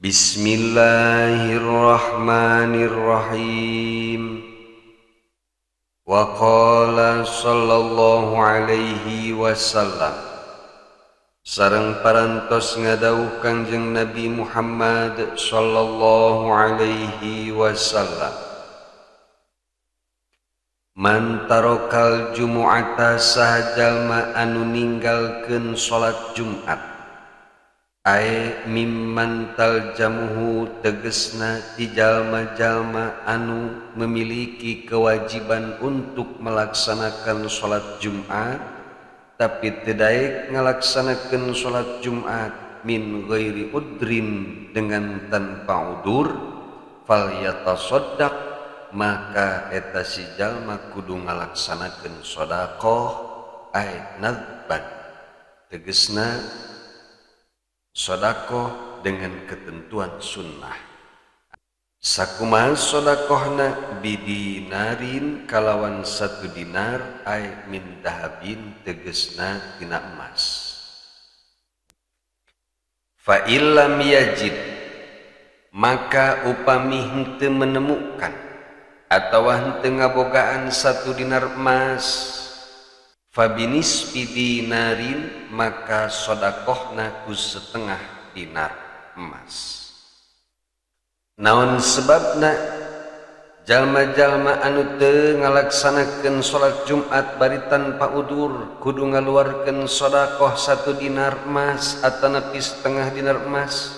Bismillahirrahmanirrahim. Wa qala sallallahu alaihi wasallam, sareng parantos ngadawuh Kangjeng Nabi Muhammad sallallahu alaihi wasallam, man tarokal jumu'ata, saha jalma anu ninggalkeun salat Jumat, ae mimman taljamuhu, tegesna ti jalma-jalma anu memiliki kewajiban untuk melaksanakan salat Jumat tapi teu daek ngalaksanakeun salat Jumat, min ghairi udrin, dengan tanpa udur, fal yatasaddaq, maka eta si jalma kudu ngalaksanakeun sedekah, ay nadban, tegesna sedekah dengan ketentuan sunnah. Sakumaha sedekahna? Bidinarin, kalawan 1 dinar, ay min dahabin, tegesna tina emas. Fa illam yajid, maka upami henteu menemukan atau henteu ngabogaan 1 dinar emas, fabinisfi dinarin, maka sodakohna ku setengah dinar emas. Naon sebabna? Jalma-jalma anu teu ngalaksanakeun salat Jumat bari tanpa udur kudu ngaluarkeun sodakoh 1 dinar emas atanapi setengah dinar emas.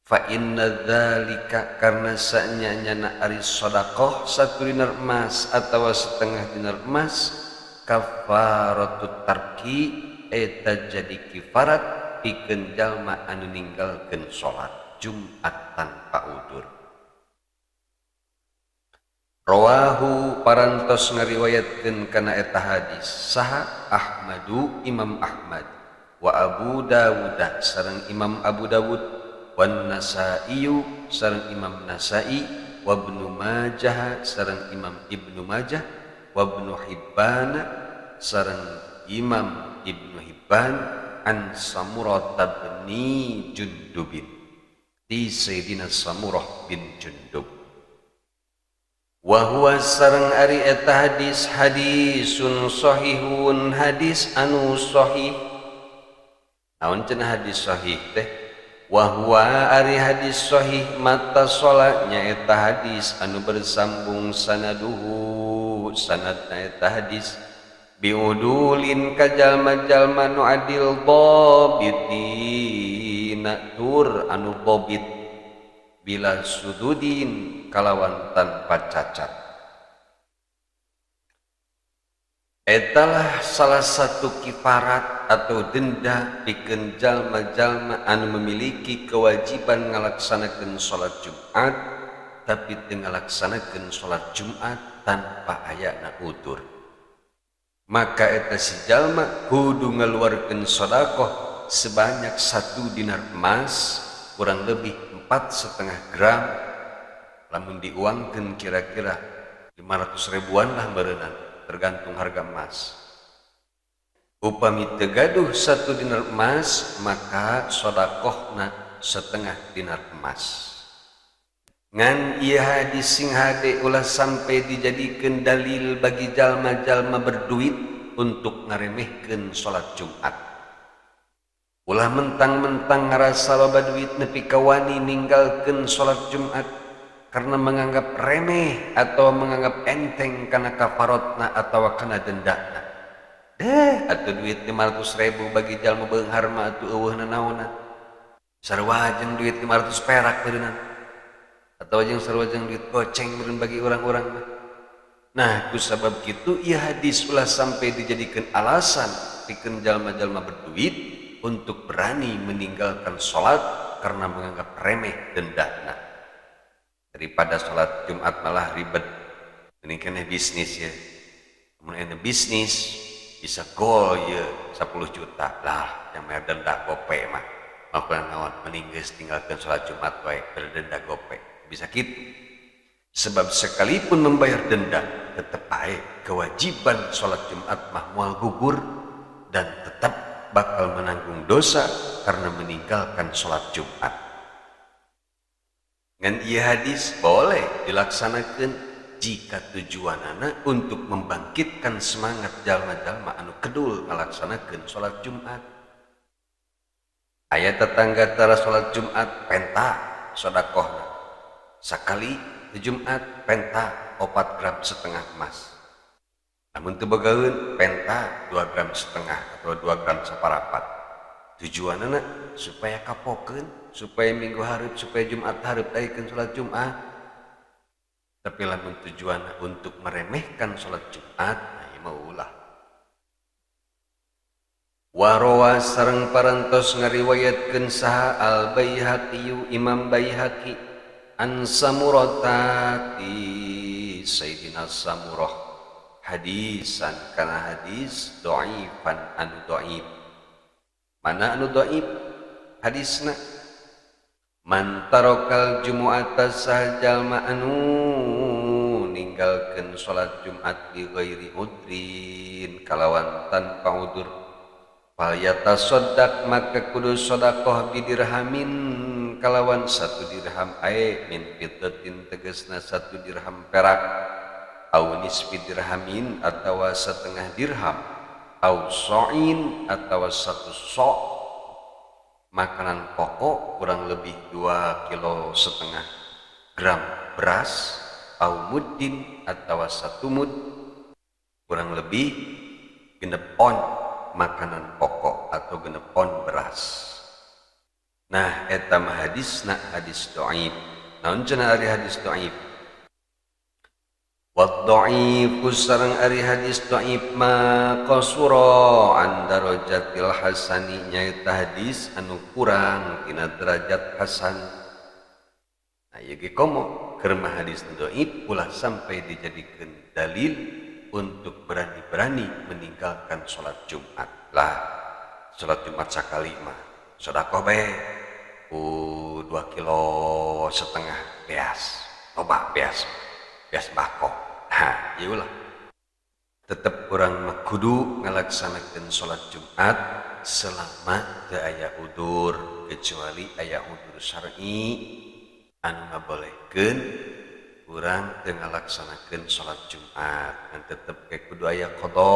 Fa inna dzalika, karena saenyana ari sedekah 1 dinar emas atau setengah dinar emas, kafaratut tarki, eta jadi kifarat pikeun jalma anu ninggalkeun salat Jumat tanpa udur. Rawahu, parantos ngariwayatkeun kana eta hadis, saha? Ahmadu, Imam Ahmad, wa Abu Dawud, sareng Imam Abu Dawud, wan Nasaiyu, sareng Imam Nasai, wa Ibnu Majah, sareng Imam Ibnu Majah, wa Ibnu Hibban, sareng Imam Ibnu Hibban, an Samurah bin Jundubin, ti Sayyidina Samurah bin Jundub. Wa huwa, sareng ari eta hadis, hadisun sahihun, hadis anu sahih. Naon cenah hadis sahih teh? Wa huwa, ari hadis sahih, mattasola, nyaeta hadis anu bersambung, sanaduhu, sanadna eta hadis, biudulin, ka jalma-jalma nu adil, dhabitina, tur anu dhabit, bila syudzudin, kalawan tanpa cacat. Etalah salah satu kifarat atau denda pikeun jalma-jalma anu memiliki kewajiban ngalaksanakeun salat Jumat tapi teu ngalaksanakeun salat Jumat tanpa ayana udur, maka eta si jalma kudu ngaluarkeun sedekah sebanyak 1 dinar emas, kurang lebih 4,5 gram. Lamun diuangkeun kira-kira 500 ribuan lah berenang, tergantung harga emas. Upami teu gaduh 1 dinar emas, maka sodakohna setengah dinar emas. Ngan ieu hadis sing hade ulah sampai dijadikan dalil bagi jalma-jalma berduit untuk ngaremehkeun salat Jumat. Ulah mentang-mentang ngarasa loba duit nepi ka wani ninggalkeun salat Jumat karena menganggap remeh atau menganggap enteng karena kafarotna atau kana dendana. Deh, atau duit 500 ribu bagi jalma beunghar mah atuh euweuh nanaonan. Sarua jeung duit 500 perak beunang. Atau jeung sarua jeung duit goceng meureun bagi orang-orang mah. Nah, ku sabab kitu ieu hadis ulah sampai dijadikan alasan pikeun jalma-jalma berduit untuk berani meninggalkan sholat karena menganggap remeh dendana. Daripada sholat Jumat malah ribet, ini kena bisnis ya. Kemudian bisnis bisa gol ya 10 juta lah, yang bayar denda gope mah maka naon, mending geus tinggalkan sholat Jumat wae, berdenda gope. Bisa gitu, sebab sekalipun membayar denda tetap baik kewajiban sholat Jumat mah moal gugur dan tetap bakal menanggung dosa karena meninggalkan sholat Jumat. Ngan ieu hadis boleh dilaksanakan jika tujuanana untuk membangkitkan semangat jalma-jalma anu kedul ngalaksanakeun salat Jumat. Aya tetangga tara salat Jumat penta sedekahna. Sakali di Jumat penta 4,5 gram emas. Lamun teu bogaeun penta 2,5 gram atau 2 gram saparapat. Tujuanana supaya kapokeun, supaya minggu hareup, supaya Jumat hareup daekeun salat Jumat. Tapi lamun tujuan untuk meremehkan salat Jumat, nah ieu mah ulah. Warowa sareng parantos ngariwayatkeun saha Al Baihaqi Imam Baihaqi an Samurata ti Sayyidina Samurah hadisan kana hadis dhaifan anu dhaif. Mana anu dhaif hadisna? Man tarokal jumu'ata sajalma anu ninggalkeun salat Jumat li ghairi udrin kalawan tanpa udur fal yatasaddaq maka kudu sedekah bidirhamin kalawan 1 dirham ae min fiddatin tegasna 1 dirham perak au nisfi dirhamin atawa setengah dirham au sa'in atawa 1 so' makanan pokok kurang lebih 2,5 kilo gram beras au muddin atawa 1 mud kurang lebih 6 on makanan pokok atau 6 on beras. Nah eta mah hadisna hadis dhaif. Naon cenah ari hadis dhaif? Wa dhaifu sareng ari hadis dhaif ma qasura an darajatil hasani nyaeta hadis anu kurang tina derajat hasan. Nah ieu ge komo keur mah hadis dhaif ulah sampai dijadikeun dalil untuk berani-berani meninggalkan salat Jumat. Lah salat Jumat sakali mah sedekah bae ku 2,5 kilo beas, loba beas, beas bako. Nah, ieu lah. Tetep urang mah kudu ngalaksanakeun salat Jumat selama teu aya udur, kecuali aya udur syar'i anu ngabolehkeun urang teu ngalaksanakeun salat Jumat. Ngan tetep ke kudu aya qada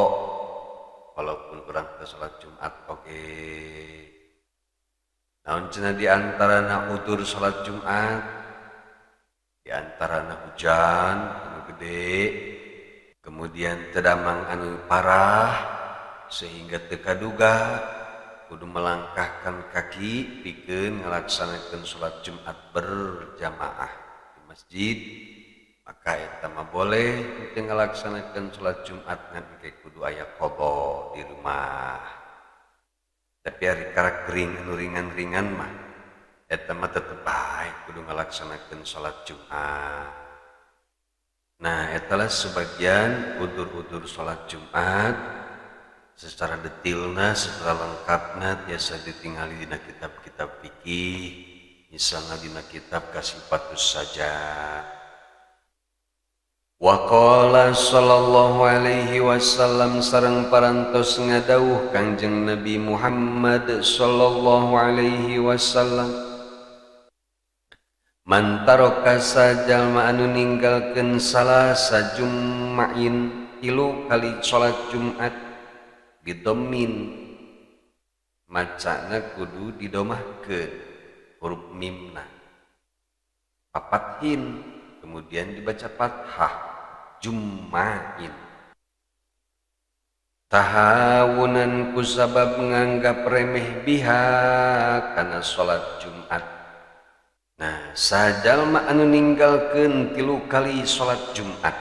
walaupun urang teu salat Jumat oge. Naon cenah di antarana udur salat Jumat? Di antarana hujan anu gede, kemudian teu damang anu parah sehingga teu kaduga kudu melangkahkan kaki pikeun ngalaksanakeun salat Jumat berjamaah di masjid, maka eta mah boleh teu ngalaksanakeun salat Jumat ngan engke kudu aya qada di rumah. Tapi ari karak kering anu ringan-ringan mah eta mah tetep bae kudu ngalaksanakeun salat Jumat. Nah, etalah sebagian udur-udur salat Jumat secara detailna, secara lengkapna biasa ditingali dina kitab-kitab fikih, misalnya dina kitab Kasifatus Saja. Wa qala sallallahu alaihi wasallam sareng parantos ngadawuh Kangjeng Nabi Muhammad sallallahu alaihi wasallam, man taraka sajalma anu ninggalkeun salasa jum'ain 3 kali salat Jumat bidommin macana kudu didomahkeun huruf mimna papathin kemudian dibaca fathah jum'ain tahawunan kusabab menganggap remeh biha kana salat Jumat. Nah, sajalma anu ninggalkeun 3 kali salat Jumat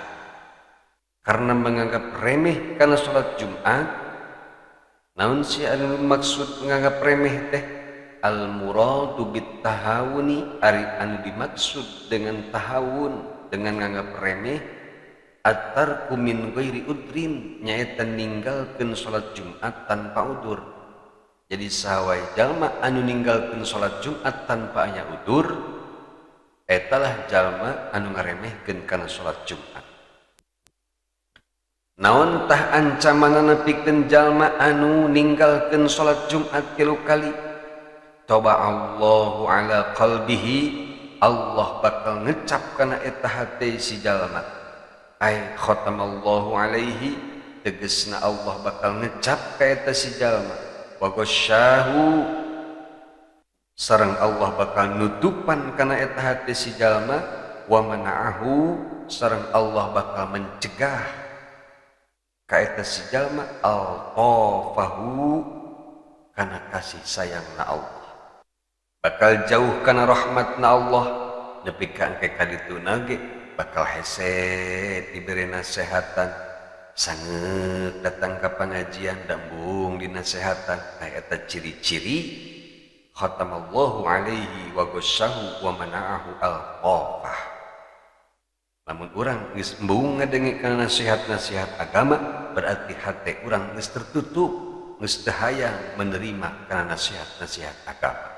karena menganggap remeh kana salat Jumat, naon sih anu maksud menganggap remeh teh? Al muradu bit tahawuni, ari anu dimaksud dengan tahawun, dengan nganggap remeh, at-tarku min ghairi udrin, nyaeta ninggalkeun salat Jumat tanpa udur. Jadi sawai jalma anu ninggalkeun salat Jumat tanpa aya udur, etalah jalma anu ngaremehkeun kana salat Jumat. Naon tah ancamanana pikeun jalma anu ninggalkeun salat Jumat 3 kali? Toba Allahu ala qalbihi, Allah bakal ngecap kana eta hate si jalma. Ay khatamallahu alaihi tegesna Allah bakal ngecap ka eta si jalma. Wa ghasyahu sareng Allah bakal nutupan kana eta hate si jalma. Wa mana'ahu sareng Allah bakal mencegah ka eta si jalma al-tafahu kana kasih sayangna Allah, bakal jauh kana rahmatna Allah. Nepi ka engke kadituna ge bakal hese diberi nasehatan, sangeut datang ka pangajian dambung dinasehatan. Nah eta ciri-ciri khatamallahu alaihi wa ghasyahu wa mana'ahu al-qafah. Lamun urang geus embung ngadenge kana nasihat-nasihat agama, berarti hate urang geus tertutup, geus teu hayang menerima kana nasihat-nasihat agama.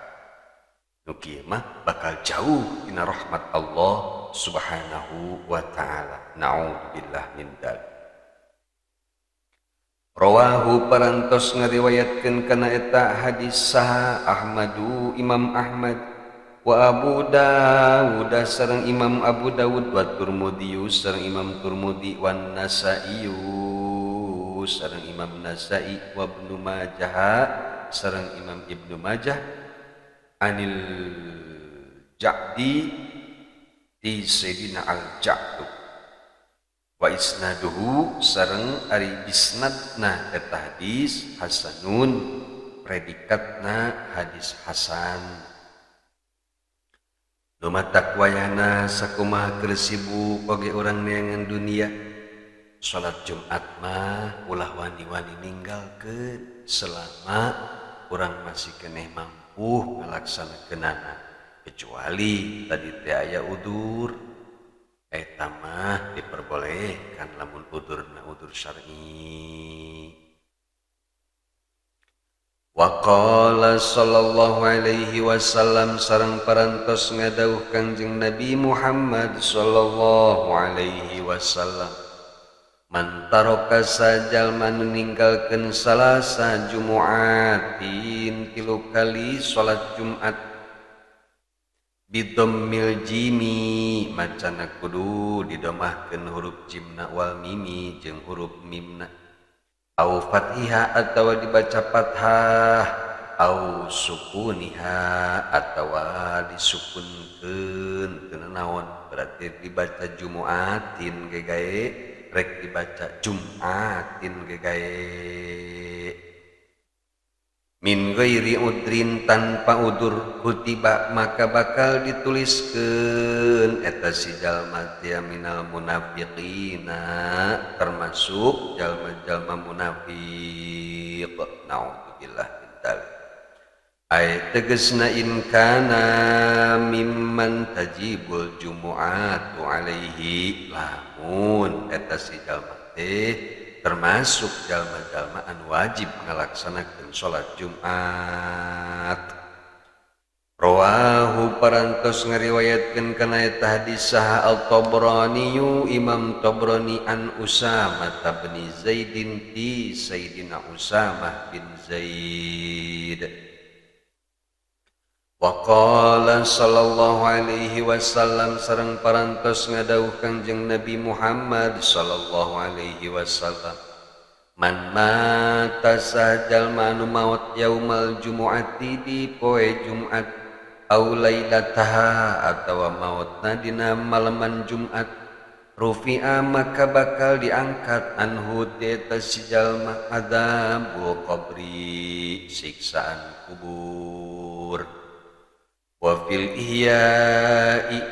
Nu kieu mah bakal jauh dina rahmat Allah Subhanahu wa ta'ala. Na'udzubillah min dzalik. Rawahu parantos ngariwayatkeun kana eta hadis saha Ahmadu Imam Ahmad wa Abu Dawud sareng Imam Abu Dawud wa Tirmidzi sareng Imam Tirmidzi wa Nasa'i sareng Imam Nasa'i wa Ibnu Majah sareng Imam Ibnu Majah anil Ja'di di Sayyidina Al-Ja'du wa isnaduhu sareng ari isnadna eta hadis hasanun, predikatna hadis hasan. Lumatak wayahna sakumaha keur sibuk oge urang neangan dunia, salat Jumat mah ulah wani-wani ninggalkeun selama urang masih keneh mampu ngalaksanakeunana, kecuali tadi teh aya udur. Eta mah diperbolehkan lamun udurna udur syar'i. Wa qala sallallahu alaihi wasallam sareng parantos ngadawuh Kangjeng Nabi Muhammad sallallahu alaihi wasallam, man taraka sajalma nu ninggalkeun salasa jumu'atin tilu kali salat Jumat bidammil jimi macana kudu didomahkeun huruf jimna wal mimi jeung huruf mimna, au fathiha atawa dibaca fathah, au sukuniha atawa disukunkeun teu naon, berarti dibaca jumu'atin ge gae rek dibaca jum'atin ge gae. Min ghairi udrin tanpa udur, kutiba maka bakal dituliskeun eta si jalma teh minal munafiqina termasuk jalma-jalma munafik. Naudzubillah min dzalik. Ay tegasna in kana mimman tajibul jumu'atu alaihi, lamun eta si jalma teh termasuk jalma-jalma anu wajib ngalaksanakeun salat Jumat. Rawahu parantos ngariwayatkeun kana eta hadis saha Al-Tabrani Imam Tabrani an Usamah bin Zaidin ti Sayyidina Usamah bin Zaid. Wa qala sallallahu alaihi wasallam sareng parantos ngadawuh Kangjeng Nabi Muhammad sallallahu alaihi wasallam, man mata sajalma anu maot yaumal jumu'ati di poe Jumat au lailataha atawa maotna dina malaman Jumat, rufi'a maka bakal diangkat anhu ti eta si jalma adzabul qabri siksaan kubur. Wa fil ihya'i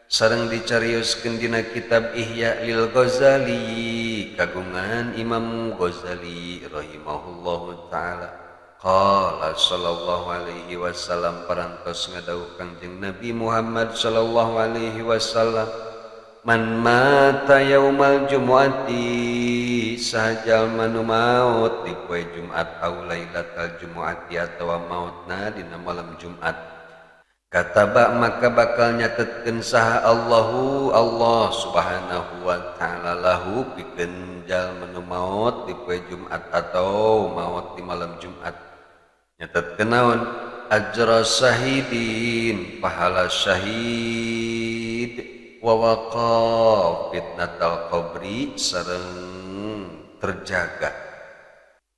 sareng dicarioskeun dina kitab Ihya lil Ghazali kagungan Imam Ghazali rahimahullahu taala, qala sallallahu alaihi wasallam parantos ngadawuh Kangjeng Nabi Muhammad sallallahu alaihi wasallam, man mata yaumal jumu'ati sajalma nu maot di poe Jumat au lailatal jumu'ati atawa maotna dina malam Jumat, kataba maka bakal nyatetkeun saha Allahu Allah Subhanahu wa ta'ala lahu pikeun jalma nu maot di poe Jumat atau maot di malam Jumat, nyatetkeun naon Ajra syahidin pahala syahid wa waqa fitnatal qabri sareng terjaga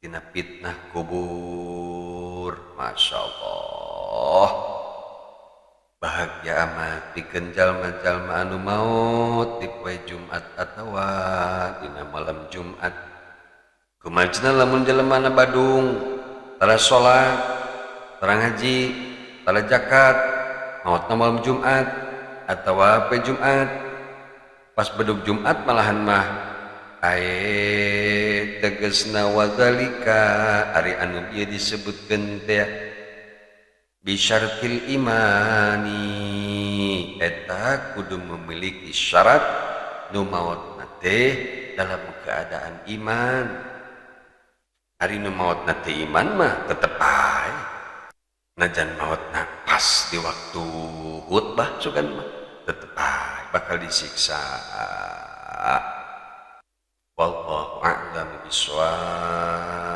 tina fitnah kubur. Masya Allah, bahagia amat pikeun jalma-jalma anu maot di poe Jumat atawa dina malam Jumat. Kumajna lamun jelemana badung tara salat, tara ngaji, tara zakat, maotna malam Jumat atawa poe Jumat, pas bedug Jumat malahan mah ae tegesna wadzalika ari anu ieu disebutkeun teh bisyartil imani eta kudu memiliki syarat nu maotna teh dalam keadaan iman. Ari nu maotna teh iman mah tetep ae najan maotna pas di waktu khutbah sugan mah tetep ae bakal disiksa. Wallahu a'lam bishawab.